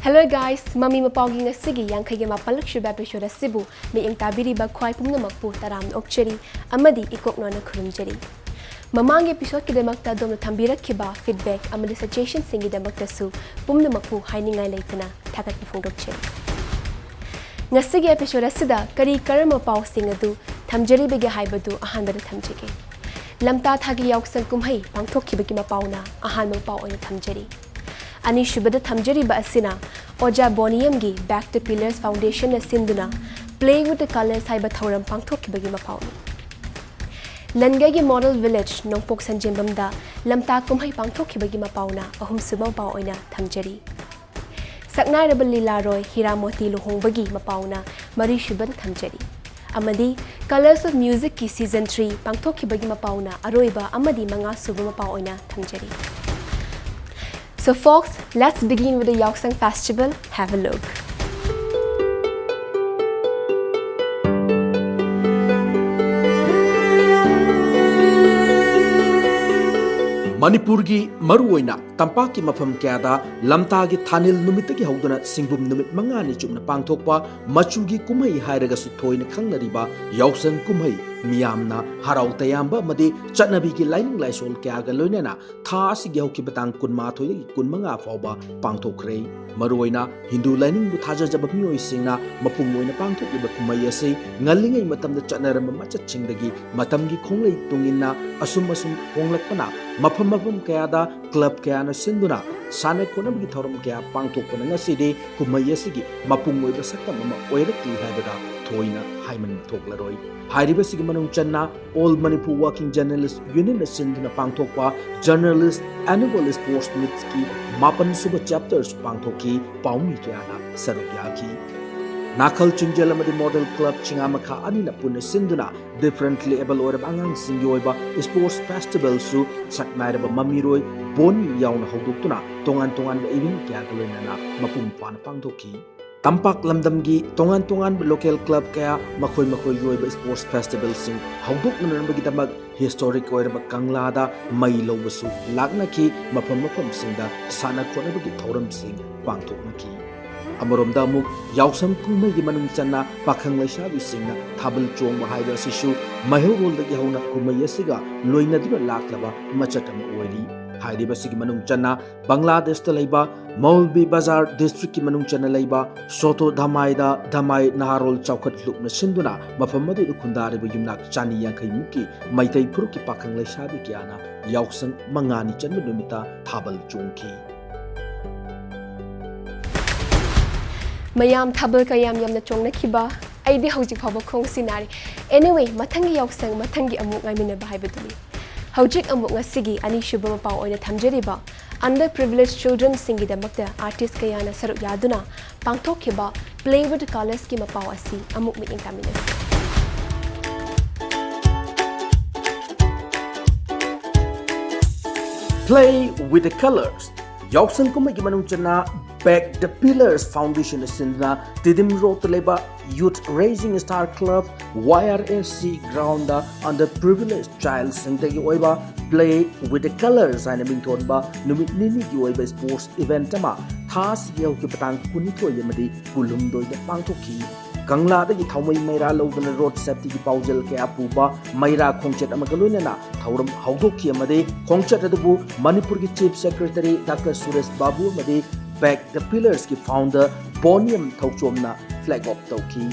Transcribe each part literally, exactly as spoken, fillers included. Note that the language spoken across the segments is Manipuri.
Hello guys, ꯃꯃꯤ ꯃꯄꯥꯎꯒꯤ ꯉꯁꯤꯒꯤ ꯌꯥꯡꯈꯩꯒ ꯃꯥꯄꯜꯂꯛ ꯁꯨꯕ episode ꯑꯁꯤꯕꯨ ꯃꯤꯠꯌꯦꯡ ꯇꯥꯕꯤꯔꯤꯕ ꯈ꯭ꯋꯥꯏ ꯄꯨꯝꯅꯃꯛꯄꯨ ꯇꯔꯥꯝꯅ ꯑꯣꯛꯆꯔꯤ ꯑꯃꯗꯤ ꯏꯀꯣꯛꯅꯣꯅ ꯈꯨꯔꯨꯝꯖꯔꯤ꯫ ꯃꯃꯥꯡꯒꯤ episodeꯀꯤꯗꯃꯛꯇ ꯑꯗꯣꯝꯅ ꯊꯝꯕꯤꯔꯛꯈꯤꯕ feedback ꯑꯃꯗꯤ suggestionꯁꯤꯡꯒꯤꯗꯃꯛꯇꯁꯨ ꯄꯨꯝꯅꯃꯛꯄꯨ ꯍꯥꯏꯅꯤꯡꯉꯥꯏ ꯂꯩꯇꯅ ꯊꯥꯒꯠꯄ ꯐꯣꯡꯗꯣꯛꯆꯔꯤ꯫ ꯉꯁꯤꯒꯤ episode ꯑꯁꯤꯗ ꯀꯔꯤ ꯀꯔꯝꯕ ꯄꯥꯎꯁꯤꯡ ꯑꯗꯨ ꯊꯝꯖꯔꯤꯕꯒꯦ ꯍꯥꯏꯕꯗꯨ ꯑꯍꯥꯟꯕꯗ ꯊꯝꯖꯒꯦ꯫ ꯂꯝꯇꯥ ꯊꯥꯒꯤ ꯌꯥꯎꯁꯪ ꯀꯨꯝꯍꯩ ꯄꯥꯡꯊꯣꯛꯈꯤꯕꯒꯤ ꯃꯄꯥꯎꯅ ꯑꯍꯥꯟꯕ ꯄꯥꯎ ꯑꯣꯏꯅ ꯊꯝꯖꯔꯤ꯫ ꯑꯅꯤꯁꯨꯕꯗ ꯊꯝꯖꯔꯤꯕ ꯑꯁꯤꯅ ꯑꯣꯖꯥ ꯕꯣꯅꯤꯌꯝꯒꯤ Back to Pillars Foundationꯅ ꯁꯤꯟꯗꯨꯅ Play with the Colours ꯍꯥꯏꯕ ꯊꯧꯔꯝ ꯄꯥꯡꯊꯣꯛꯈꯤꯕꯒꯤ ꯃꯄꯥꯎꯅꯤ꯫ ꯂꯟꯒꯩꯒꯤ Model Village ꯅꯣꯡꯄꯣꯛ ꯁꯟꯖꯦꯝꯕꯝꯗ ꯂꯝꯇꯥ ꯀꯨꯝꯍꯩ ꯄꯥꯡꯊꯣꯛꯈꯤꯕꯒꯤ ꯃꯄꯥꯎꯅ ꯑꯍꯨꯝꯁꯨꯕ ꯃꯄꯥꯎ ꯑꯣꯏꯅ ꯊꯝꯖꯔꯤ꯫ ꯁꯛꯅꯥꯏꯔꯕ ꯂꯤꯂꯥꯔꯣꯏ ꯍꯤꯔꯥꯃꯣꯇꯤ ꯂꯨꯍꯣꯡꯕꯒꯤ ꯃꯄꯥꯎꯅ ꯃꯔꯤꯁꯨꯕꯗ ꯊꯝꯖꯔꯤ꯫ ꯑꯃꯗꯤ Colours of Musicꯀꯤ season three ꯄꯥꯡꯊꯣꯛꯈꯤꯕꯒꯤ ꯃꯄꯥꯎꯅ ꯑꯔꯣꯏꯕ ꯑꯃꯗꯤ ꯃꯉꯥꯁꯨꯕ ꯃꯄꯥꯎ ꯑꯣꯏꯅ ꯊꯝꯖꯔꯤ꯫ So folks, let's begin with the Yaosang Festival. Have a look. ꯃꯅꯤꯄꯨꯔꯒꯤ ꯃꯔꯨꯑꯣꯏꯅ ꯇꯝꯄꯥꯛꯀꯤ ꯃꯐꯝ ꯀꯌꯥꯗ ꯂꯝꯇꯥꯒꯤ ꯊꯥꯅꯤꯜ ꯅꯨꯃꯤꯠꯇꯒꯤ ꯍꯧꯗꯨꯅ ꯁꯤꯡꯕꯨꯝ ꯅꯨꯃꯤꯠ ꯃꯉꯥꯅꯤ ꯆꯨꯞꯅ ꯄꯥꯡꯊꯣꯛꯄ ꯃꯆꯨꯒꯤ ꯀꯨꯝꯍꯩ ꯍꯥꯏꯔꯒꯁꯨ ꯊꯣꯏꯅ ꯈꯪꯅꯔꯤꯕ ꯌꯥꯎꯁꯪ ꯀꯨꯝꯍꯩ ꯃꯤꯌꯥꯝꯅ ꯍꯔꯥꯎ ꯇꯌꯥꯝꯕ ꯑꯃꯗꯤ ꯆꯠꯅꯕꯤꯒꯤ ꯂꯥꯏꯅꯤꯡ ꯂꯥꯏꯁꯣꯜ ꯀꯌꯥꯒ ꯂꯣꯏꯅꯅ ꯊꯥ ꯑꯁꯤꯒꯤ ꯍꯧꯈꯤꯕ ꯇꯥꯡ ꯀꯨꯟꯃꯥꯊꯣꯏꯗꯒꯤ ꯀꯨꯟꯃꯉꯥ ꯐꯥꯎꯕ ꯄꯥꯡꯊꯣꯛꯈ꯭ꯔꯦ꯫ ꯃꯔꯨꯑꯣꯏꯅ ꯍꯤꯟꯗꯨ ꯂꯥꯏꯅꯤꯡꯕꯨ ꯊꯥꯖꯖꯕ ꯃꯤꯑꯣꯏꯁꯤꯡꯅ ꯃꯄꯨꯡ ꯑꯣꯏꯅ ꯄꯥꯡꯊꯣꯛꯂꯤꯕ ꯀꯨꯝꯍꯩ ꯑꯁꯤ ꯉꯜꯂꯤꯉꯩ ꯃꯇꯝꯗ ꯆꯠꯅꯔꯝꯕ ꯃꯆꯠꯁꯤꯡꯗꯒꯤ ꯃꯇꯝꯒꯤ ꯈꯣꯡꯂꯩ ꯇꯨꯡꯏꯟꯅ ꯑꯁꯨꯝ ꯑꯁꯨꯝ ꯍꯣꯡꯂꯛꯄꯅ ꯃꯐꯝ ꯃꯐꯝ ꯀꯌꯥꯗ club ꯀꯌꯥꯅ ꯁꯤꯟꯗꯨꯅ ꯁꯥꯟꯅ ꯈꯣꯠꯅꯕꯒꯤ ꯊꯧꯔꯝ ꯀꯌꯥ ꯄꯥꯡꯊꯣꯛꯄꯅ ꯉꯁꯤꯗꯤ ꯀꯨꯝꯍꯩ ꯑꯁꯤꯒꯤ ꯃꯄꯨꯡ ꯑꯣꯏꯕ ꯁꯛꯇꯝ ꯑꯃ ꯑꯣꯏꯔꯛꯂꯤ ꯍꯥꯏꯕꯗ ꯊꯣꯏꯅ ꯍꯥꯏꯃꯟꯕ ꯊꯣꯛꯂꯔꯣꯏ꯫ ꯍꯥꯏꯔꯤꯕꯁꯤꯒꯤ ꯃꯅꯨꯡ ꯆꯟꯅ All Manipur Working Journalist Unionꯅ ꯁꯤꯟꯗꯨꯅ ꯄꯥꯡꯊꯣꯛꯄ Journalist Annual Sports Meetꯀꯤ ꯃꯥꯄꯟꯁꯨꯕ chapterꯁꯨ ꯄꯥꯡꯊꯣꯛꯈꯤ꯫ ꯄꯥꯎꯃꯤ ꯀꯌꯥꯅ ꯁꯔꯨꯛ ꯌꯥꯈꯤ꯫ ꯅꯥꯈꯜ ꯆꯤꯡꯖꯦꯜ ꯑꯃꯗꯤ Model Club ꯆꯤꯉꯥꯃꯈꯥ ꯑꯅꯤꯅ ꯄꯨꯟꯅ ꯁꯤꯟꯗꯨꯅ differently able ꯑꯣꯏꯔꯕ ꯑꯉꯥꯡꯁꯤꯡꯒꯤ ꯑꯣꯏꯕ sports festivalꯁꯨ ꯁꯛꯅꯥꯏꯔꯕ ꯃꯃꯤꯔꯣꯏ ꯕꯣꯅꯤ ꯌꯥꯎꯅ ꯍꯧꯗꯣꯛꯇꯨꯅ ꯇꯣꯉꯥꯟ ꯇꯣꯉꯥꯟꯕ event ꯀꯌꯥꯒ ꯂꯣꯏꯅꯅ ꯃꯄꯨꯡ ꯐꯥꯅ ꯄꯥꯡꯊꯣꯛꯈꯤ꯫ ꯇꯝꯄꯥꯛ ꯂꯝꯗꯝꯒꯤ ꯇꯣꯉꯥꯟ ꯇꯣꯉꯥꯟꯕ local club ꯀꯌꯥ ꯃꯈꯣꯏ ꯃꯈꯣꯏꯒꯤ ꯑꯣꯏꯕ sports festivalꯁꯤꯡ ꯍꯧꯗꯣꯛꯅꯅꯕꯒꯤꯗꯃꯛ historic ꯑꯣꯏꯔꯕ ꯀꯪꯂꯥꯗ ꯃꯩ ꯂꯧꯕꯁꯨ ꯂꯥꯛꯅꯈꯤ꯫ ꯃꯐꯝ ꯃꯐꯝꯁꯤꯡꯗ ꯁꯥꯟꯅ ꯈꯣꯠꯅꯕꯒꯤ ꯊꯧꯔꯝꯁꯤꯡ ꯄꯥꯡꯊꯣꯛꯅꯈꯤ꯫ ꯑꯃꯔꯣꯝꯗ ꯑꯃꯨꯛ ꯌꯥꯎꯁꯪ ꯀꯨꯝꯍꯩꯒꯤ ꯃꯅꯨꯡ ꯆꯟꯅ ꯄꯥꯈꯪ ꯂꯩꯁꯥꯕꯤꯁꯤꯡꯅ ꯊꯥꯕꯜ ꯆꯣꯡꯕ ꯍꯥꯏꯕ ꯑꯁꯤꯁꯨ ꯃꯩꯍꯧꯔꯣꯜꯗꯒꯤ ꯍꯧꯅ ꯀꯨꯝꯍꯩ ꯑꯁꯤꯒ ꯂꯣꯏꯅꯗꯨꯅ ꯂꯥꯛꯂꯕ ꯃꯆꯠ ꯑꯃ ꯑꯣꯏꯔꯤ꯫ ꯍꯥꯏꯔꯤꯕꯁꯤꯒꯤ ꯃꯅꯨꯡ ꯆꯟꯅ ꯕꯪꯒ꯭ꯂꯥꯗꯦꯁꯇ ꯂꯩꯕ ꯃꯧꯜꯕꯤ ꯕꯖꯥꯔ districtꯀꯤ ꯃꯅꯨꯡ ꯆꯟꯅ ꯂꯩꯕ ꯁꯣꯇꯣ ꯙꯃꯥꯏꯗ ꯙꯃꯥꯏ ꯅꯍꯥꯔꯣꯜ ꯆꯥꯎꯈꯠ ꯂꯨꯞꯅ ꯁꯤꯟꯗꯨꯅ ꯃꯐꯝ ꯑꯗꯨꯗ ꯈꯨꯟꯗꯥꯔꯤꯕ ꯌꯨꯝꯅꯥꯛ ꯆꯅꯤ ꯌꯥꯡꯈꯩ ꯃꯨꯛꯀꯤ ꯃꯩꯇꯩ ꯐꯨꯔꯨꯞꯀꯤ ꯄꯥꯈꯪ ꯂꯩꯁꯥꯕꯤ ꯀꯌꯥꯅ ꯌꯥꯎꯁꯪ ꯃꯉꯥꯅꯤ ꯆꯟꯕ ꯅꯨꯃꯤꯠꯇ ꯊꯥꯕꯜ ꯆꯣꯡꯈꯤ꯫ ꯃꯌꯥꯝ ꯊꯥꯕꯜ ꯀꯌꯥꯝ ꯌꯥꯝꯅ ꯆꯣꯡꯅꯈꯤꯕ, ꯑꯩꯗꯤ ꯍꯧꯖꯤꯛ ꯐꯥꯎꯕ ꯈꯣꯡꯁꯤ ꯅꯥꯔꯤ꯫ Anyway, ꯃꯊꯪꯒꯤ ꯌꯥꯎꯁꯪ, ꯃꯊꯪꯒꯤ ꯑꯃꯨꯛ ꯉꯥꯏꯃꯤꯟꯅꯕ ꯍꯥꯏꯕꯗꯨꯅꯤ꯫ ꯍꯧꯖꯤꯛ ꯑꯃꯨꯛ ꯉꯁꯤꯒꯤ ꯑꯅꯤꯁꯨꯕ ꯃꯄꯥꯎ ꯑꯣꯏꯅ ꯊꯝꯖꯔꯤꯕ underprivileged childrenꯁꯤꯡꯒꯤꯗꯃꯛꯇ artist ꯀꯌꯥꯅ ꯁꯔꯨꯛ ꯌꯥꯗꯨꯅ ꯄꯥꯡꯊꯣꯛꯈꯤꯕ Play with Colorsꯀꯤ ꯃꯄꯥꯎ ꯑꯁꯤ ꯑꯃꯨꯛ ꯃꯤꯠꯌꯦꯡ ꯇꯥꯃꯤꯟꯅꯁꯤ꯫ Play with the Colours ꯌꯥꯎꯁꯪ ꯀꯨꯝꯍꯩꯒꯤ ꯃꯅꯨꯡ ꯆꯟꯅ Back the Pillars Foundation ꯁꯤꯟꯗꯨꯅ ꯇꯤꯗꯤꯝ ꯔꯣꯗꯇ ꯂꯩꯕ Youth Rising Star Club YRSC groundꯗ underprivileged childꯁꯤꯡꯗꯒꯤ ꯑꯣꯏꯕ Play with the Colours ꯍꯥꯏꯅ ꯃꯤꯡꯊꯣꯟꯕ ꯅꯨꯃꯤꯠ ꯅꯤꯅꯤꯒꯤ ꯑꯣꯏꯕ sports event ꯑꯃ ꯊꯥ ꯑꯁꯤꯒꯤ ꯍꯧꯈꯤꯕ ꯇꯥꯡ ꯀꯨꯟꯅꯤꯊꯣꯏ ꯑꯃꯗꯤ ꯀꯨꯟꯍꯨꯝꯗꯣꯏꯗ ꯄꯥꯡꯊꯣꯛꯈꯤ꯫ ꯀꯪꯂꯥꯗꯒꯤ ꯊꯥꯎꯃꯩ ꯃꯩꯔꯥ ꯂꯧꯗꯨꯅ road safetyꯒꯤ ꯄꯥꯎꯖꯦꯜ ꯀꯌꯥ ꯄꯨꯕ ꯃꯩꯔꯥ ꯈꯣꯡꯆꯠ ꯑꯃꯒ ꯂꯣꯏꯅꯅ ꯊꯧꯔꯝ ꯍꯧꯗꯣꯛꯈꯤ ꯑꯃꯗꯤ ꯈꯣꯡꯆꯠ ꯑꯗꯨꯕꯨ ꯃꯅꯤꯄꯨꯔꯒꯤ Chief Secretary Doctor ꯁꯨꯔꯦꯁ ꯕꯥꯕꯨ ꯑꯃꯗꯤ Back the Pillars ꯀꯤ founder ꯕꯣꯅꯤꯌꯝ ꯊꯧꯆꯣꯝꯅ flag off ꯇꯧꯈꯤ꯫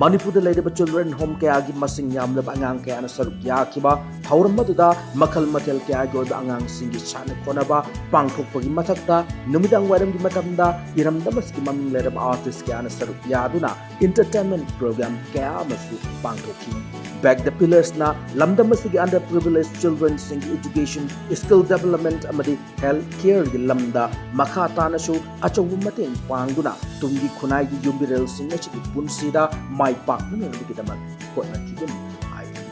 ꯃꯅꯤꯄꯨꯔꯗ ꯂꯩꯔꯤꯕ children home ꯀꯌꯥꯒꯤ ꯃꯁꯤꯡ ꯌꯥꯝꯂꯕ ꯑꯉꯥꯡ ꯀꯌꯥꯅ ꯁꯔꯨꯛ ꯌꯥꯈꯤꯕ ꯊꯧꯔꯝ ꯑꯗꯨꯗ ꯃꯈꯜ ꯃꯊꯦꯜ ꯀꯌꯥꯒꯤ ꯑꯣꯏꯕ ꯑꯉꯥꯡꯁꯤꯡꯒꯤ ꯁꯥꯟꯅ ꯈꯣꯠꯅꯕ ꯄꯥꯡꯊꯣꯛꯄꯒꯤ ꯃꯊꯛꯇ ꯅꯨꯃꯤꯗꯥꯡ ꯋꯥꯏꯔꯝꯒꯤ ꯃꯇꯝꯗ ꯏꯔꯝꯗꯝ ꯑꯁꯤꯒꯤ ꯃꯃꯤꯡ ꯂꯩꯔꯕ artist ꯀꯌꯥꯅ ꯁꯔꯨꯛ ꯌꯥꯗꯨꯅ entertainment program ꯀꯌꯥ ꯑꯃꯁꯨ ꯄꯥꯡꯊꯣꯛꯈꯤ꯫ Back the Pillars ꯅ ꯂꯝꯗꯝ ꯑꯁꯤꯒꯤ underprivileged children ꯁꯤꯡꯒꯤ education, skill development ꯑꯃꯗꯤ health care ꯒꯤ ꯂꯝꯗ ꯃꯈꯥ ꯇꯥꯅꯁꯨ ꯑꯆꯧꯕ ꯃꯇꯦꯡ ꯄꯥꯡꯗꯨꯅ ꯇꯨꯡꯒꯤ ꯈꯨꯟꯅꯥꯏꯒꯤ ꯌꯨꯝꯕꯤꯔꯦꯜꯁꯤꯡ ꯑꯁꯤꯒꯤ ꯄꯨꯟꯁꯤꯗ ꯃꯥꯏ ꯄꯥꯛꯅꯅꯕꯒꯤꯗꯃꯛ ꯍꯣꯠꯅꯈꯤꯒꯅꯤ ꯍꯥꯏꯔꯤ꯫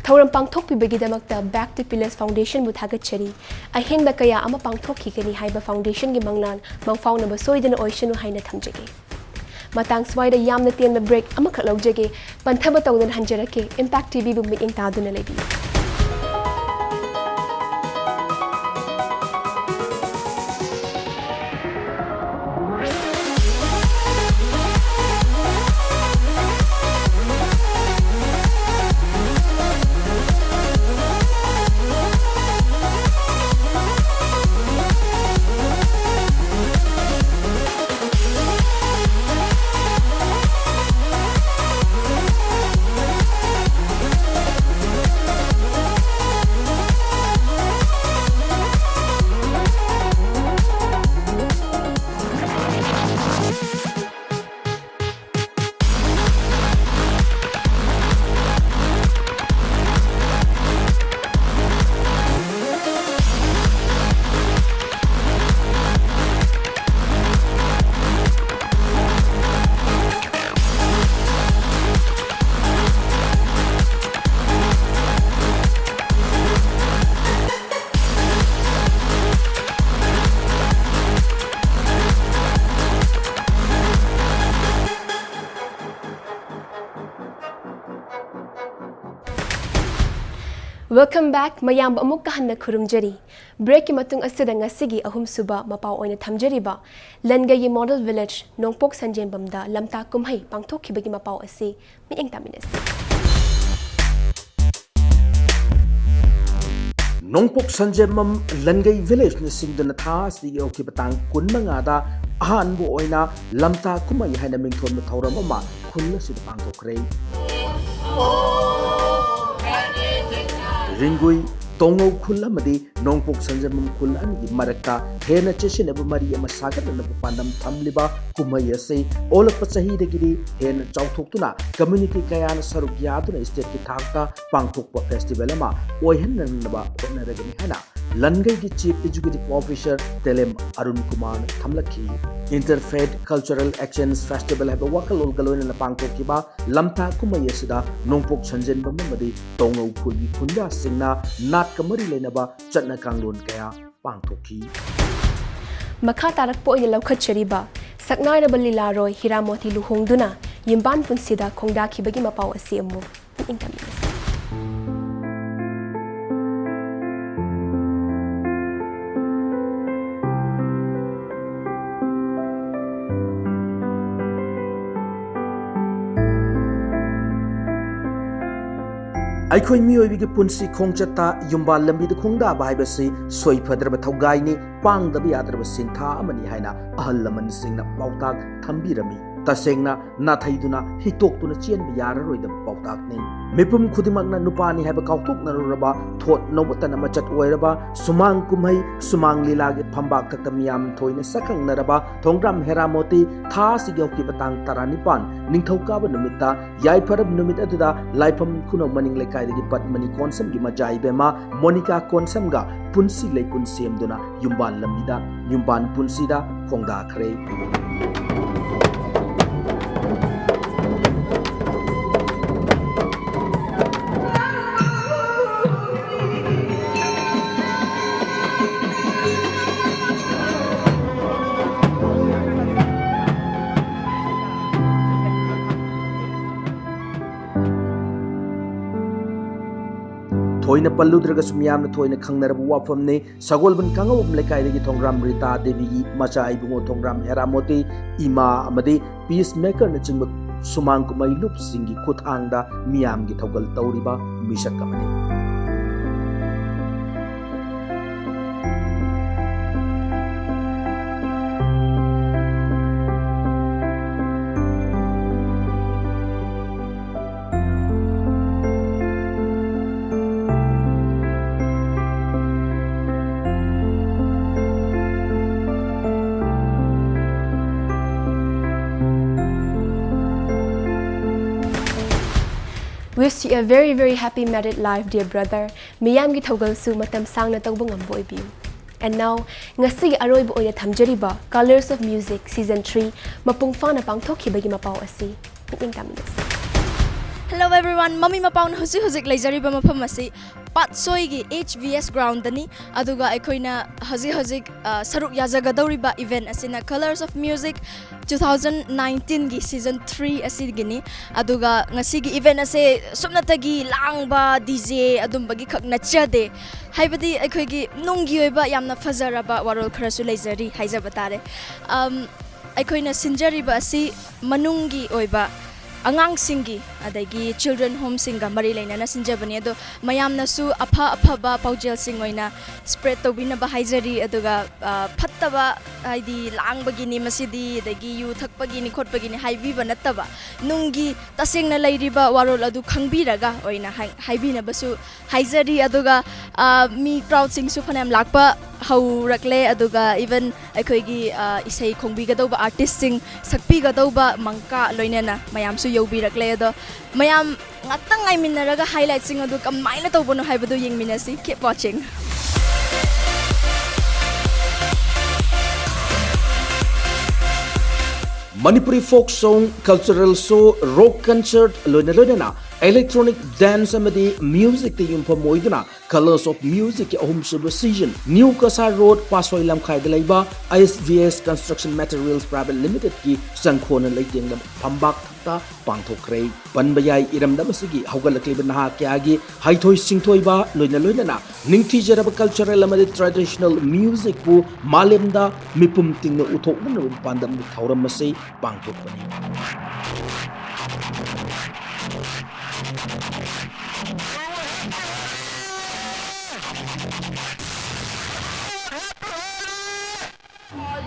ꯊꯧꯔꯝ ꯄꯥꯡꯊꯣꯛꯄꯤꯕꯒꯤꯗꯃꯛꯇ Back to Pillars Foundationꯕꯨ ꯊꯥꯒꯠꯆꯔꯤ꯫ ꯑꯍꯦꯟꯕ ꯀꯌꯥ ꯑꯃ ꯄꯥꯡꯊꯣꯛꯈꯤꯒꯅꯤ ꯍꯥꯏꯕ Foundationꯒꯤ ꯃꯪꯂꯥꯟ ꯃꯪꯐꯥꯎꯅꯕ ꯁꯣꯏꯗꯅ ꯑꯣꯏꯁꯅꯨ ꯍꯥꯏꯅ ꯊꯝꯖꯒꯦ꯫ ꯃꯇꯥꯡ ꯁ꯭ꯋꯥꯏꯗ ꯌꯥꯝꯅ ꯇꯦꯟꯕ break ꯑꯃꯈꯛ ꯂꯧꯖꯒꯦ꯫ ꯄꯟꯊꯕ ꯇꯧꯗꯅ ꯍꯟꯖꯔꯛꯀꯦ꯫ Impact TVꯕꯨ ꯃꯤꯠꯌꯦꯡ ꯇꯥꯗꯨꯅ ꯂꯩꯕꯤꯌꯨ꯫ Welcome back, ꯃꯌꯥꯝꯕꯨ ꯑꯃꯨꯛꯀ ꯍꯟꯅ ꯈꯨꯔꯨꯝꯖꯔꯤ꯫ Breakꯀꯤ ꯃꯇꯨꯡ ꯑꯁꯤꯗ ꯉꯁꯤꯒꯤ ꯑꯍꯨꯝꯁꯨꯕ ꯃꯄꯥꯎ ꯑꯣꯏꯅ ꯊꯝꯖꯔꯤꯕ ꯂꯟꯒꯩꯒꯤ Model Village ꯅꯣꯡꯄꯣꯛ ꯁꯟꯖꯦꯝꯕꯝꯗ ꯂꯝꯇꯥ ꯀꯨꯝꯍꯩ ꯄꯥꯡꯊꯣꯛꯈꯤꯕꯒꯤ ꯃꯄꯥꯎ ꯑꯁꯤ ꯃꯤꯠꯌꯦꯡ ꯇꯥꯃꯤꯟꯅꯁꯤ꯫ ꯅꯣꯡꯄꯣꯛ ꯁꯟꯖꯦꯝꯕꯝ ꯂꯟꯒꯩ Villageꯅ ꯁꯤꯡꯗꯨꯅ ꯊꯥ ꯑꯁꯤꯒꯤ ꯍꯧꯈꯤꯕ ꯇꯥꯡ ꯀꯨꯟꯃꯉꯥꯗ ꯑꯍꯥꯟꯕ ꯑꯣꯏꯅ ꯂꯝꯇꯥ ꯀꯨꯝꯍꯩ ꯍꯥꯏꯅ ꯃꯤꯡꯊꯣꯟꯕ ꯊꯧꯔꯝ ꯑꯃ ꯈꯨꯜ ꯑꯁꯤꯗ ꯄꯥꯡꯊꯣꯛꯈ꯭ꯔꯦ꯫ ꯔꯤꯡꯒꯨꯏ, ꯇꯣꯉꯧ ꯈꯨꯜ ꯑꯃꯗꯤ ꯅꯣꯡꯄꯣꯛ ꯁꯟꯖꯦꯝꯕꯝ ꯈꯨꯜ ꯑꯅꯤꯒꯤ ꯃꯔꯛꯇ ꯍꯦꯟꯅ ꯆꯦꯠꯁꯤꯟꯅꯕ ꯃꯔꯤ ꯑꯃ ꯁꯥꯒꯠꯅꯅꯕ ꯄꯥꯟꯗꯝ ꯊꯝꯂꯤꯕ ꯀꯨꯝꯍꯩ ꯑꯁꯤ ꯑꯣꯜꯂꯛꯄ ꯆꯍꯤꯗꯒꯤꯗꯤ ꯍꯦꯟꯅ ꯆꯥꯎꯊꯣꯛꯇꯨꯅ community ꯀꯌꯥꯅ ꯁꯔꯨꯛ ꯌꯥꯗꯨꯅ stateꯀꯤ ꯊꯥꯛꯇ ꯄꯥꯡꯊꯣꯛꯄ festival ꯑꯃ ꯑꯣꯏꯍꯟꯅꯅꯕ ꯍꯣꯠꯅꯔꯒꯅꯤ ꯍꯥꯏꯅ ꯂꯟꯒꯩꯒꯤ Chief Executive Officer ꯇꯦꯂꯦꯝ ꯑꯔꯨꯟ ꯀꯨꯃꯥꯔꯅ ꯊꯝꯂꯛꯈꯤ꯫ Interfaith Cultural Exchange Festival ꯍꯥꯏꯕ ꯋꯥꯈꯜꯂꯣꯟꯒ ꯂꯣꯏꯅꯅ ꯄꯥꯡꯊꯣꯛꯈꯤꯕ ꯂꯝꯇꯥ ꯀꯨꯝꯍꯩ ꯑꯁꯤꯗ ꯅꯣꯡꯄꯣꯛ ꯁꯟꯖꯦꯟꯕꯝ ꯑꯃꯗꯤ ꯇꯣꯡꯉꯧ ꯈꯨꯜꯒꯤ ꯈꯨꯟꯖꯥꯁꯤꯡꯅ ꯅꯥꯠꯀ ꯃꯔꯤ ꯂꯩꯅꯕ ꯆꯠꯅ ꯀꯥꯡꯂꯣꯟ ꯀꯌꯥ ꯄꯥꯡꯊꯣꯛꯈꯤ꯫ ꯃꯈꯥ ꯇꯥꯔꯛꯄ ꯑꯣꯏꯅ ꯂꯧꯈꯠꯆꯔꯤꯕ ꯁꯛꯅꯥꯏꯔꯕ ꯂꯤꯂꯥꯔꯣꯏ ꯍꯤꯔꯥꯃꯣꯇꯤ ꯂꯨꯍꯣꯡꯗꯨꯅ ꯌꯨꯝꯕꯥꯟ ꯄꯨꯟꯁꯤꯗ ꯈꯣꯡꯗꯥꯈꯤꯕꯒꯤ ꯃꯄꯥꯎ ꯑꯁꯤ ꯑꯃꯨꯛ ꯄꯨꯛꯅꯤꯡ ꯊꯝꯃꯤꯟꯅꯁꯤ꯫ ꯑꯩꯈꯣꯏ ꯃꯤꯑꯣꯏꯕꯒꯤ ꯄꯨꯟꯁꯤ ꯈꯣꯡꯆꯠꯇ ꯌꯨꯝꯕꯥꯜ ꯂꯝꯕꯤꯗ ꯈꯣꯡꯗꯥꯕ ꯍꯥꯏꯕꯁꯤ ꯁꯣꯏꯐꯗ꯭ꯔꯕ ꯊꯧꯒꯥꯏꯅꯤ, ꯄꯥꯡꯗꯕ ꯌꯥꯗ꯭ꯔꯕ ꯁꯤꯟꯊꯥ ꯑꯃꯅꯤ ꯍꯥꯏꯅ ꯑꯍꯜ ꯂꯃꯟꯁꯤꯡꯅ ꯄꯥꯎꯇꯥꯛ ꯊꯝꯕꯤꯔꯝꯃꯤ꯫ ꯇꯁꯦꯡꯅ, ꯅꯥꯊꯩꯗꯨꯅ ꯍꯤꯇꯣꯛꯇꯨꯅ ꯆꯦꯟꯕ ꯌꯥꯔꯔꯣꯏꯗꯕ ꯄꯥꯎꯇꯥꯛꯅꯤ꯫ ꯃꯤꯄꯨꯝ ꯈꯨꯗꯤꯡꯃꯛꯅ ꯅꯨꯄꯥꯅꯤ ꯍꯥꯏꯕ ꯀꯥꯎꯊꯣꯛꯅꯔꯨꯔꯕ, ꯊꯣꯠ ꯅꯧꯕꯇꯅ ꯃꯆꯠ ꯑꯣꯏꯔꯕ ꯁꯨꯃꯥꯡ ꯀꯨꯝꯍꯩ, ꯁꯨꯃꯥꯡ ꯂꯤꯂꯥꯒꯤ ꯐꯝꯕꯥꯛ ꯊꯛꯇ ꯃꯤꯌꯥꯝ ꯊꯣꯏꯅ ꯁꯛꯈꯪꯅꯔꯕ ꯊꯣꯡꯒ꯭ꯔꯥꯝ ꯍꯦꯔꯥꯃꯣꯇꯤ ꯊꯥ ꯑꯁꯤꯒꯤ ꯍꯧꯈꯤꯕ ꯇꯥꯡ ꯇꯔꯥꯅꯤꯄꯥꯟ ꯅꯤꯡꯊꯧꯀꯥꯕ ꯅꯨꯃꯤꯠꯇ ꯌꯥꯏꯐꯔꯕ ꯅꯨꯃꯤꯠ ꯑꯗꯨꯗ ꯂꯥꯏꯐꯝ ꯈꯨꯅꯧ ꯃꯅꯤꯡ ꯂꯩꯀꯥꯏꯗꯒꯤ ꯄꯠꯃꯅꯤ ꯀꯣꯟꯁꯝꯒꯤ ꯃꯆꯥ ꯏꯕꯦꯝꯃ ꯃꯣꯅꯤꯀꯥ ꯀꯣꯟꯁꯝꯒ ꯄꯨꯟꯁꯤ ꯂꯩꯄꯨꯟ ꯁꯦꯝꯗꯨꯅ ꯌꯨꯝꯕꯥꯟ ꯂꯝꯕꯤꯗ, ꯌꯨꯝꯕꯥꯟ ꯄꯨꯟꯁꯤꯗ ꯈꯣꯡꯗꯥꯈ꯭ꯔꯦ꯫ ꯊꯣꯏꯅ ꯄꯜꯂꯨꯗ꯭ꯔꯒꯁꯨ ꯃꯤꯌꯥꯝꯅ ꯊꯣꯏꯅ ꯈꯪꯅꯔꯕ ꯋꯥꯐꯝꯅꯤ꯫ ꯁꯒꯣꯜꯕꯟ ꯀꯥꯡꯉꯧꯕꯝ ꯂꯩꯀꯥꯏꯗꯒꯤ ꯊꯣꯡꯒ꯭ꯔꯥꯝ ꯔꯤꯇꯥ ꯗꯦꯕꯤꯒꯤ ꯃꯆꯥ ꯏꯕꯨꯡꯉꯣ ꯊꯣꯡꯒ꯭ꯔꯥꯝ ꯍꯦꯔꯥꯃꯣꯇꯤ, ꯏꯃꯥ ꯑꯃꯗꯤ peacemaker ꯅꯆꯤꯡꯕ ꯁꯨꯃꯥꯡ ꯀꯨꯝꯍꯩ ꯂꯨꯞꯁꯤꯡꯒꯤ ꯈꯨꯠꯊꯥꯡꯗ ꯃꯤꯌꯥꯝꯒꯤ ꯊꯧꯒꯜ ꯇꯧꯔꯤꯕ ꯃꯤꯁꯛ ꯑꯃꯅꯤ꯫ Wish you a very, very happy married life, dear brother. ꯃꯤꯌꯥꯝꯒꯤ ꯊꯧꯒꯜꯁꯨ ꯃꯇꯝ ꯁꯥꯡꯅ ꯇꯧꯕ ꯉꯝꯕ ꯑꯣꯏꯕꯤꯌꯨ꯫ And now, ꯉꯁꯤꯒꯤ ꯑꯔꯣꯏꯕ ꯑꯣꯏꯅ ꯊꯝꯖꯔꯤꯕ Colours of Music Season three ꯃꯄꯨꯡ ꯐꯥꯅ ꯄꯥꯡꯊꯣꯛꯈꯤꯕꯒꯤ ꯃꯄꯥꯎ ꯑꯁꯤ ꯃꯤꯠꯌꯦꯡ ꯇꯥꯃꯤꯟꯅꯁꯤ꯫ Hello everyone, ꯃꯃꯤ ꯃꯄꯥꯎꯅ ꯍꯧꯖꯤꯛ ꯍꯧꯖꯤꯛ ꯂꯩꯖꯔꯤꯕ ꯃꯐꯝ ꯑꯁꯤ ꯄꯥꯠꯁꯣꯏꯒꯤ H V S groundꯗꯅꯤ꯫ ꯑꯗꯨꯒ ꯑꯩꯈꯣꯏꯅ ꯍꯧꯖꯤꯛ ꯍꯧꯖꯤꯛ, ꯑ, ꯁꯔꯨꯛ ꯌꯥꯖꯒꯗꯧꯔꯤꯕ event ꯑꯁꯤꯅ Colours of Music two thousand nineteenꯒꯤ Season three ꯑꯁꯤꯒꯤꯅꯤ꯫ ꯑꯗꯨꯒ ꯉꯁꯤꯒꯤ event ꯑꯁꯦ ꯁꯨꯞꯅꯇꯒꯤ ꯂꯥꯡꯕ, D J ꯑꯗꯨꯝꯕꯒꯤ ꯈꯛ ꯅꯠꯆꯗꯦ꯫ ꯍꯥꯏꯕꯗꯤ ꯑꯩꯈꯣꯏꯒꯤ ꯅꯨꯡꯒꯤ ꯑꯣꯏꯕ ꯌꯥꯝꯅ ꯐꯖꯔꯕ ꯋꯥꯔꯣꯜ ꯈꯔꯁꯨ ꯂꯩꯖꯔꯤ ꯍꯥꯏꯖꯕ ꯇꯥꯔꯦ꯫ ꯑꯝ, ꯑꯩꯈꯣꯏꯅ ꯁꯤꯟꯖꯔꯤꯕ ꯑꯁꯤ ꯃꯅꯨꯡꯒꯤ ꯑꯣꯏꯕ ꯑꯉꯥꯡꯁꯤꯡꯒꯤ ꯑꯗꯒꯤ children homeꯁꯤꯡꯒ ꯃꯔꯤ ꯂꯩꯅꯅ ꯁꯤꯟꯖꯕꯅꯤ꯫ ꯑꯗꯣ ꯃꯌꯥꯝꯅꯁꯨ ꯑꯐ ꯑꯐꯕ ꯄꯥꯎꯖꯦꯜꯁꯤꯡ ꯑꯣꯏꯅ spread ꯇꯧꯕꯤꯅꯕ ꯍꯥꯏꯖꯔꯤ꯫ ꯑꯗꯨꯒ, ꯑ, ꯐꯠꯇꯕ, ꯍꯥꯏꯗꯤ ꯂꯥꯡꯕꯒꯤꯅꯤ ꯃꯁꯤꯗꯤ, ꯑꯗꯒꯤ ꯌꯨ ꯊꯛꯄꯒꯤꯅꯤ ꯈꯣꯠꯄꯒꯤꯅꯤ ꯍꯥꯏꯕꯤꯕ ꯅꯠꯇꯕ, ꯅꯨꯡꯒꯤ ꯇꯁꯦꯡꯅ ꯂꯩꯔꯤꯕ ꯋꯥꯔꯣꯜ ꯑꯗꯨ ꯈꯪꯕꯤꯔꯒ ꯑꯣꯏꯅ ꯍꯥꯏ-, ꯍꯥꯏꯕꯤꯅꯕꯁꯨ ꯍꯥꯏꯖꯔꯤ꯫ ꯑꯗꯨꯒ, ꯑ, ꯃꯤ crowdꯁꯤꯡꯁꯨ ꯐꯅꯌꯥꯝ ꯂꯥꯛꯄ ꯍꯧꯔꯛꯂꯦ꯫ ꯑꯗꯨꯒ even ꯑꯩꯈꯣꯏꯒꯤ, ꯑ, ꯏꯁꯩ ꯈꯣꯡꯕꯤꯒꯗꯧꯕ artistꯁꯤꯡ, ꯁꯛꯄꯤꯒꯗꯧꯕ ꯃꯪꯀꯥ ꯂꯣꯏꯅꯅ ꯃꯌꯥꯝꯁꯨ ꯌꯧꯕꯤꯔꯛꯂꯦ꯫ ꯑꯗꯣ ꯃꯌꯥꯝ ꯉꯥꯛꯇꯪ ꯉꯥꯏꯃꯤꯟꯅꯔꯒ highlightꯁꯤꯡ ꯑꯗꯨ ꯀꯃꯥꯏꯅ ꯇꯧꯕꯅꯣ ꯍꯥꯏꯕꯗꯨ ꯌꯦꯡꯃꯤꯟꯅꯁꯤ꯫ Keep watching. Manipuri folk song, cultural show, rock concert, ꯂꯣꯏꯅ ꯂꯣꯏꯅꯅ electronic dance ꯑꯃꯗꯤ musicꯇ ꯌꯨꯝꯐꯝ ꯑꯣꯏꯗꯨꯅ Colours of Musicꯀꯤ ꯑꯍꯨꯝꯁꯨꯕ season, New Kasar Road, ꯄꯥꯠꯁꯣꯏ ꯂꯝꯈꯥꯏꯗ ꯂꯩꯕ S V S Construction Materials Private Limitedꯀꯤ ꯆꯪꯈꯣꯟꯅ ꯂꯩꯇꯦꯡꯂꯕ ꯐꯝꯕꯥꯛ ꯊꯛꯇ ꯄꯥꯡꯊꯣꯛꯈ꯭ꯔꯦ꯫ ꯄꯟꯕ ꯌꯥꯏ, ꯏꯔꯝꯗꯝ ꯑꯁꯤꯒꯤ ꯍꯧꯒꯠꯂꯛꯂꯤꯕ ꯅꯍꯥ ꯀꯌꯥꯒꯤ ꯍꯩꯊꯣꯏ ꯁꯤꯡꯊꯣꯏꯕ, ꯂꯣꯏꯅ ꯂꯣꯏꯅꯅ ꯅꯤꯡꯊꯤꯖꯔꯕ cultural ꯑꯃꯗꯤ traditional musicꯄꯨ ꯃꯥꯂꯦꯝꯗ ꯃꯤꯄꯨꯝ ꯇꯤꯡꯅ ꯎꯠꯊꯣꯛꯅꯅꯕ ꯄꯥꯟꯗꯝꯒꯤ ꯊꯧꯔꯝ ꯑꯁꯤ ꯄꯥꯡꯊꯣꯛꯄꯅꯤ꯫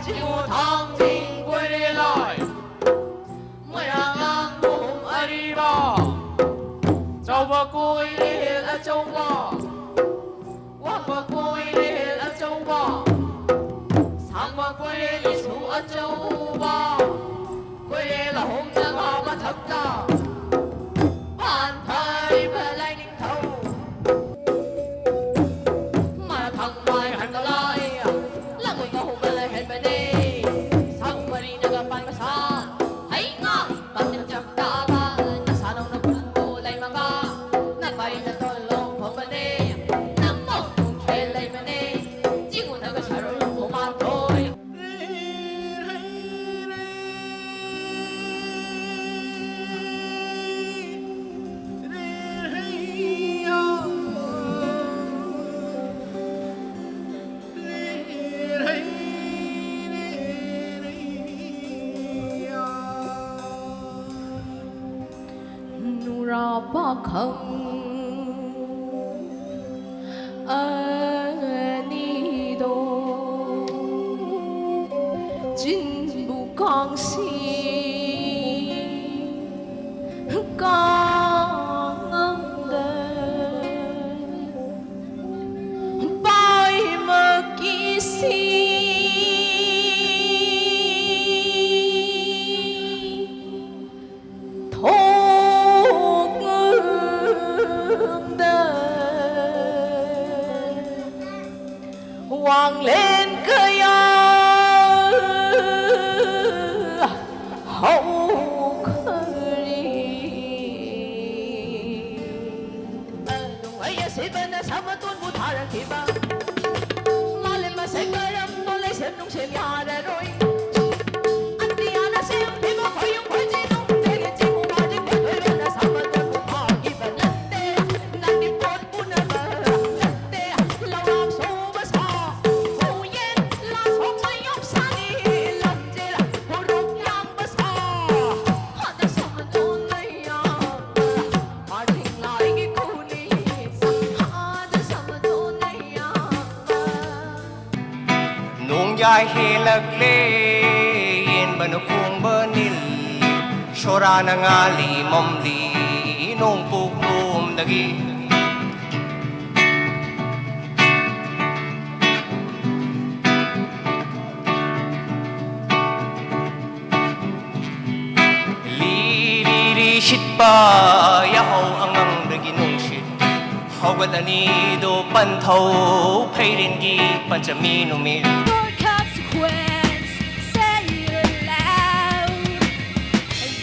ꯆꯤꯡꯉꯨ ꯊꯥꯡꯖꯤꯡ ꯀꯣꯏꯔꯦ ꯂꯥꯏ, ꯃꯣꯏꯔꯥꯡ ꯂꯥꯡꯒꯣꯡ ꯑꯔꯤꯕ, ꯆꯥꯎꯕ ꯀꯣꯏꯔꯦ ꯑꯆꯧꯕ, ꯋꯥꯡꯕ ꯀꯣꯏꯔꯦ ꯑꯆꯧꯕ, ꯁꯥꯡꯕ ꯀꯣꯏꯔꯦ ꯏꯁꯨ ꯑꯆꯧꯕ, ꯀꯣꯏꯔꯦ ꯂꯍꯣꯡ ꯆꯉꯥ ꯃꯊꯛꯇ, ꯄꯥꯟꯊꯔꯤꯕ ꯂꯥꯏꯅꯤꯡꯊꯧ, ꯃꯊꯪ ꯃꯥꯏ ꯍꯟꯒꯠꯂꯛꯏ꯫ ꯈꯪ ꯑꯅꯤꯗꯣ ꯆꯤꯟꯕꯨ ꯀꯥꯡꯁꯤ ꯀꯥꯡꯉꯝꯗ ꯄꯥꯏꯃꯛꯀꯤꯁꯤ ꯊꯣꯡꯗ ꯋꯥꯡꯂꯦꯟ ꯀꯌꯥ ꯍꯧꯈꯔꯤ꯫ ꯅꯣꯡꯃꯩ ꯑꯁꯤꯕꯅ ꯁꯃꯇꯣꯟꯕꯨ ꯊꯥꯔꯛꯈꯤꯕ꯫ ꯃꯥꯂꯦꯝ ꯑꯁꯦ ꯀꯔꯝꯅꯣ ꯂꯩꯁꯦꯝ ꯅꯨꯡꯁꯦꯝ ꯌꯥꯔꯔꯣꯏ꯫ ꯑꯇꯤꯌꯥꯅ ꯁꯦꯝꯈꯤꯕ ꯈꯣꯏꯌꯨꯝ ꯈꯣꯏꯖꯤꯅꯨꯡꯗꯒꯤ ꯆꯤꯡ ꯎ ꯃꯥꯔꯤꯡ ꯇꯦꯛꯊꯣꯏꯕꯅ ꯁꯃꯇꯣꯟꯕꯨ ꯐꯥꯈꯤꯕ ꯅꯠꯇꯦ꯫ ꯅꯪꯗꯤ ꯄꯣꯠ ꯄꯨꯅꯕ ꯅꯠꯇꯦ꯫ ꯂꯧꯔꯥꯛ ꯁꯨꯕ ꯁꯥ, ꯎꯌꯦꯟ ꯂꯥꯁꯣꯡ ꯃꯌꯣꯛ ꯁꯥꯅꯤ, ꯂꯝꯖꯦꯜ ꯎꯔꯨꯛ ꯌꯥꯡꯕ ꯁꯥ꯫ ꯍꯥꯟꯅ ꯁꯃꯇꯣꯟ ꯂꯩꯌꯥꯝꯕ꯫ ꯅꯣꯡꯌꯥꯏ ꯍꯦꯜꯂꯛꯂꯦ, ꯌꯦꯟꯕꯅ ꯈꯣꯡꯕ ꯅꯤꯜ, ꯁꯣꯔꯥꯅ ꯉꯥꯜꯂꯤ ꯃꯝꯂꯤ, ꯅꯣꯡꯄꯣꯛꯂꯣꯝꯗꯒꯤ꯫ ꯂꯤꯔꯤ ꯁꯤꯠꯄ ꯌꯥꯍꯧ ꯑꯉꯥꯡꯗꯒꯤ ꯅꯨꯡꯁꯤꯠ ꯍꯧꯒꯠꯂꯅꯤꯗꯣ ꯄꯟꯊꯧ ꯐꯩꯔꯦꯟꯒꯤ ꯄꯟꯆꯃꯤ ꯅꯨꯃꯤꯠ꯫ Your consequence, say it aloud.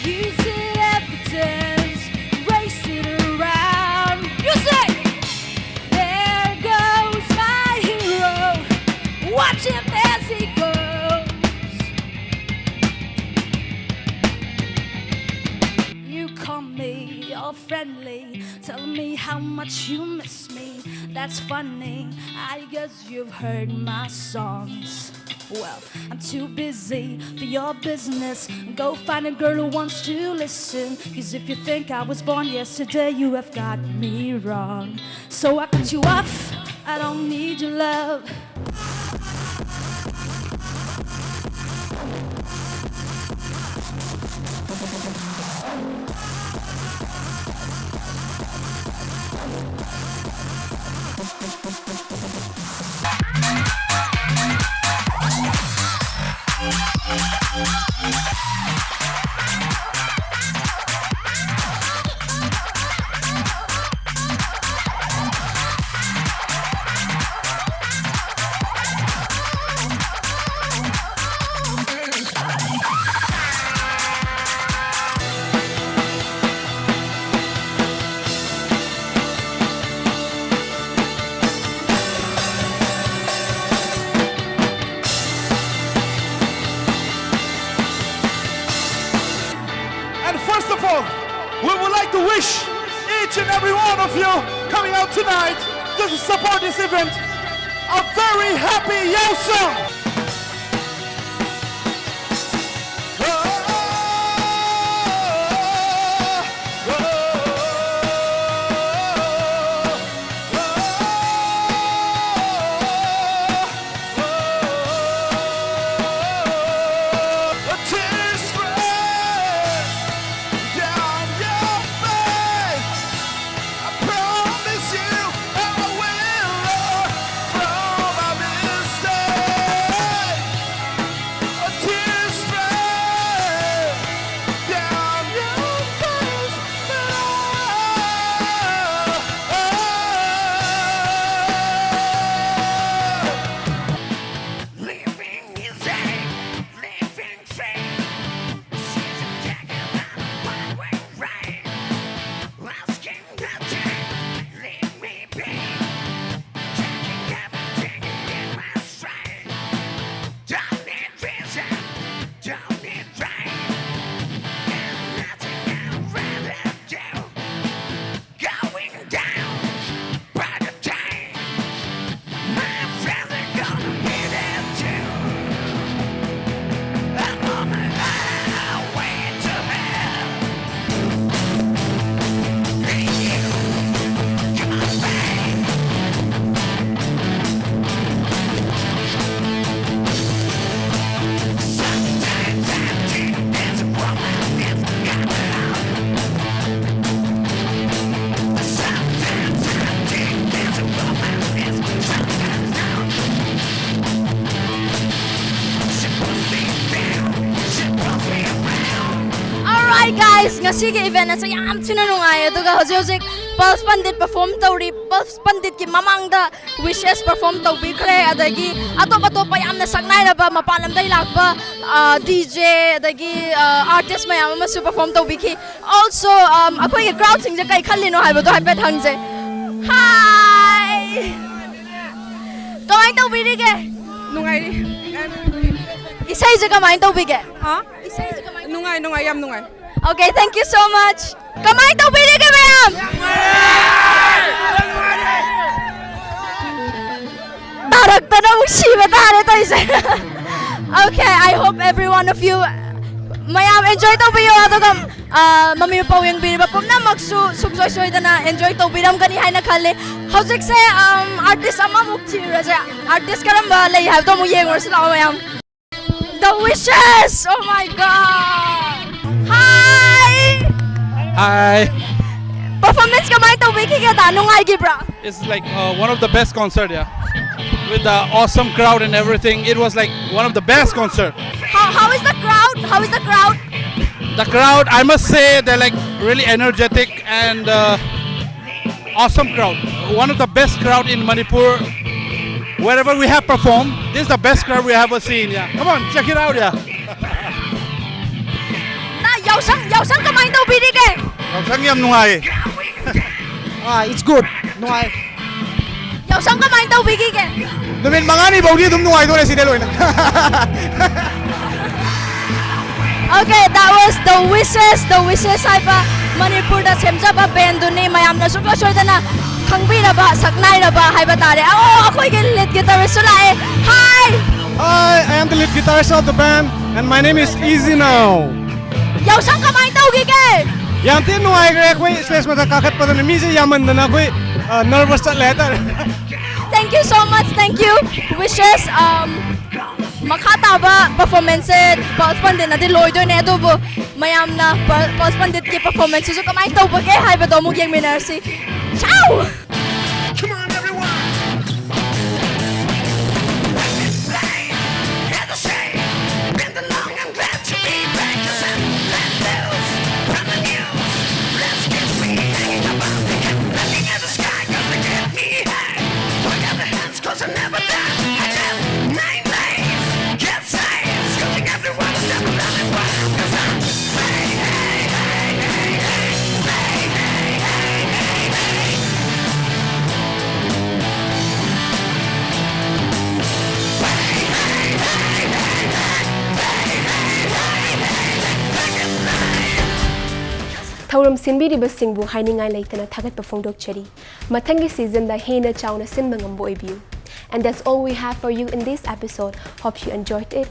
Use it evidence, race it around. You say, "There goes my hero. Watch him as he goes." You call me all friendly, telling me how much you miss me. That's funny, I guess you've heard my songs. Well, I'm too busy for your business. Go find a girl who wants to listen. 'Cause if you think I was born yesterday, you have got me wrong. So I cut you off, I don't need your love. And first of all, we would like to wish each and every one of you coming out tonight to support this event a very happy Yawsa! ꯉꯁꯤꯒꯤ ꯏꯚꯦꯟ ꯑꯁꯦ ꯌꯥꯝ ꯊꯤꯅ ꯅꯨꯡꯉꯥꯏ꯫ ꯑꯗꯨꯒ ꯍꯧꯖꯤꯛ ꯍꯧꯖꯤꯛ ꯄꯜꯁ ꯄꯟꯗꯤꯠ ꯄꯔꯐꯣꯔꯝ ꯇꯧꯔꯤ꯫ ꯄꯜꯁ ꯄꯟꯗꯤꯠꯀꯤ ꯃꯃꯥꯡꯗ ꯋꯤꯁꯦꯁ ꯄꯔꯐꯣꯔꯝ ꯇꯧꯕꯤꯈ꯭ꯔꯦ꯫ ꯑꯗꯒꯤ ꯑꯇꯣꯞ ꯑꯇꯣꯞꯄ ꯌꯥꯝꯅ ꯁꯛꯅꯥꯏꯔꯕ ꯃꯄꯥꯟ ꯂꯝꯗꯒꯤ ꯂꯥꯛꯄ ꯗꯤ ꯖꯦ ꯑꯗꯒꯤ ꯑꯥꯔꯇꯤꯁ ꯃꯌꯥꯝ ꯑꯃꯁꯨ ꯄꯔꯐꯣꯔꯝ ꯇꯧꯕꯤꯈꯤ꯫ ꯑꯣꯜꯁꯣ ꯑꯩꯈꯣꯏꯒꯤ ꯀ꯭ꯔꯥꯎꯗꯁꯤꯡꯁꯦ ꯀꯩ ꯈꯜꯂꯤꯅꯣ ꯍꯥꯏꯕꯗꯣ ꯍꯥꯏꯐꯦꯠ ꯍꯪꯖꯩ꯫ ꯍꯥꯏ, ꯀꯃꯥꯏꯅ ꯇꯧꯕꯤꯔꯤꯒꯦ? ꯅꯨꯡꯉꯥꯏꯔꯤ꯫ ꯏꯁꯩꯁꯦ ꯀꯃꯥꯏꯅ ꯇꯧꯕꯤꯒꯦ? ꯍꯥ? ꯅꯨꯡꯉꯥꯏ, ꯅꯨꯡꯉꯥꯏ, ꯌꯥꯝ ꯅꯨꯡꯉꯥꯏ꯫ Okay, thank you so much. ꯀꯃꯥꯏꯅ ꯇꯧꯕꯤꯔꯤꯒꯦ ꯃꯌꯥꯝ? ꯇꯥꯔꯛꯇꯅ ꯑꯃꯨꯛ ꯁꯤꯕ ꯇꯥꯔꯦ ꯇꯧꯔꯤꯁꯦ꯫ Okay, I hope every one of you ꯃꯌꯥꯝ enjoy ꯇꯧꯕꯤꯌꯣ꯫ ꯑꯗꯨꯒ ꯃꯃꯤ ꯃꯄꯥꯎ ꯌꯦꯡꯕꯤꯔꯤꯕ ꯄꯨꯝꯅꯃꯛꯁꯨ ꯁꯨꯡꯁꯣꯏ ꯁꯣꯏꯗꯅ enjoy ꯇꯧꯕꯤꯔꯝꯒꯅꯤ ꯍꯥꯏꯅ ꯈꯜꯂꯤ꯫ ꯍꯧꯖꯤꯛꯁꯦ ꯑꯥꯔꯇꯤꯁ ꯑꯃꯃꯨꯛ ꯊꯤꯔꯨꯔꯁꯦ꯫ ꯑꯥꯔꯇꯤꯁ ꯀꯔꯝꯕ ꯂꯩ ꯍꯥꯏꯕꯗꯣ ꯑꯃꯨꯛ ꯌꯦꯡꯉꯨꯔꯁꯤ ꯂꯥꯛꯑꯣ ꯃꯌꯥꯝ꯫ The Wishes! Oh my God! Hi! Hi. Performance ꯀꯃꯥꯏꯅ ꯇꯧꯕꯤꯈꯤꯒꯦꯗ? ꯅꯨꯡꯉꯥꯏꯈꯤꯕ꯭ꯔꯥ? It's like uh, one of the best concert, yeah. With the awesome crowd and everything, it was like one of the best concert. How, how is the crowd? How is the crowd? The crowd, I must say, they're like really energetic and uh, awesome crowd. One of the best crowd in Manipur. Wherever we have performed, this is the best crowd we ever seen. Yeah, come on, check it out. Yeah. ꯅ ꯌꯥꯎꯁꯪ ꯌꯥꯎꯁꯪ ꯀꯃꯥꯏꯅ ꯇꯧꯕꯤꯔꯤꯒꯦ? ꯌꯥꯎꯁꯪ ꯌꯥꯝ ꯅꯨꯡꯉꯥꯏꯌꯦ꯫ ꯑꯥ, it's good. ꯅꯨꯡꯉꯥꯏ꯫ ꯌꯥꯎꯁꯪ ꯀꯃꯥꯏꯅ ꯇꯧꯕꯤꯈꯤꯒꯦ? ꯅꯨꯃꯤꯠ ꯃꯉꯥꯅꯤ ꯐꯥꯎꯗꯤ ꯑꯗꯨꯝ ꯅꯨꯡꯉꯥꯏꯗꯣꯔꯦ ꯁꯤꯗ ꯂꯣꯏꯅ꯫ Okay, that was The Wishes. The Wishes ꯍꯥꯏꯕ ꯃꯅꯤꯄꯨꯔꯗ ꯁꯦꯝꯖꯕ ꯕꯦꯟꯗꯨꯅꯤ꯫ ꯃꯌꯥꯝꯅ ꯁꯨꯡꯁꯣꯏ ꯁꯣꯏꯗꯅ ꯈꯪꯕꯤꯔꯕ ꯁꯛꯅꯥꯏꯔꯕ ꯍꯥꯏꯕ ꯇꯥꯔꯦ꯫ ꯑꯣ, ꯑꯩꯈꯣꯏꯒꯤ ꯂꯤꯗ ꯒꯤꯇꯥꯔꯤꯁꯁꯨ ꯂꯥꯛꯑꯦ꯫ Hi! Hi, I am the lead guitarist of the band and my name is Easy Now. ꯌꯥꯎꯁꯪ ꯀꯃꯥꯏꯅ ꯇꯧꯈꯤꯒꯦ? ꯌꯥꯝ ꯊꯤꯅ ꯅꯨꯡꯉꯥꯏꯈ꯭ꯔꯦ꯫ ꯑꯩꯈꯣꯏ ꯁ꯭ꯇꯦꯖ ꯃꯊꯛ ꯀꯥꯈꯠꯄꯗꯅꯦ ꯃꯤꯁꯦ ꯌꯥꯝꯃꯟꯗꯅ ꯑꯩꯈꯣꯏ ꯅꯔꯚꯁ ꯆꯠꯂꯦ ꯍꯥꯏꯇꯥꯔꯦ꯫ Thank you so much, thank you. Wishes. Um, ꯃꯈꯥ ꯇꯥꯕ ꯄꯔꯐꯣꯔꯃꯦꯟꯁꯁꯦ ꯄꯜꯁ ꯄꯟꯗꯤꯠꯅꯗꯤ ꯂꯣꯏꯗꯣꯏꯅꯦ, ꯑꯗꯨꯕꯨ ꯃꯌꯥꯝꯅ ꯄꯜꯁ ꯄꯟꯗꯤꯠꯀꯤ ꯄꯔꯐꯣꯔꯃꯦꯟꯁꯁꯤꯁꯨ ꯀꯃꯥꯏꯅ ꯇꯧꯕꯒꯦ ꯍꯥꯏꯕꯗꯣ ꯑꯃꯨꯛ ꯌꯦꯡꯃꯤꯟꯅꯔꯁꯤ꯫ ꯁꯥꯎ! Come on, everyone. Let me play. Hear the shame. Been too long, I'm glad to be back. Just let loose. ꯊꯧꯔꯝ ꯁꯤꯟꯕꯤꯔꯤꯕꯁꯤꯡꯕꯨ ꯍꯥꯏꯅꯤꯡꯉꯥꯏ ꯂꯩꯇꯅ ꯊꯥꯒꯠꯄ ꯐꯣꯡꯗꯣꯛꯆꯔꯤ꯫ ꯃꯊꯪꯒꯤ seasonꯗ ꯍꯦꯟꯅ ꯆꯥꯎꯅ ꯁꯤꯟꯕ ꯉꯝꯕ ꯑꯣꯏꯕꯤꯌꯨ꯫ And that's all we have for you in this episode. Hope you enjoyed it.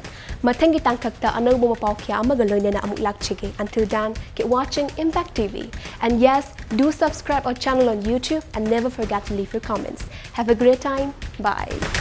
ꯃꯊꯪꯒꯤ ꯇꯥꯡꯀꯛꯇ ꯑꯅꯧꯕ ꯃꯄꯥꯎ ꯀꯌꯥ ꯑꯃꯒ ꯂꯣꯏꯅꯅ ꯑꯃꯨꯛ ꯂꯥꯛꯆꯒꯦ. Until then, keep watching Impact T V. And yes, do subscribe our channel on YouTube and never forget to leave your comments. Have a great time. Bye.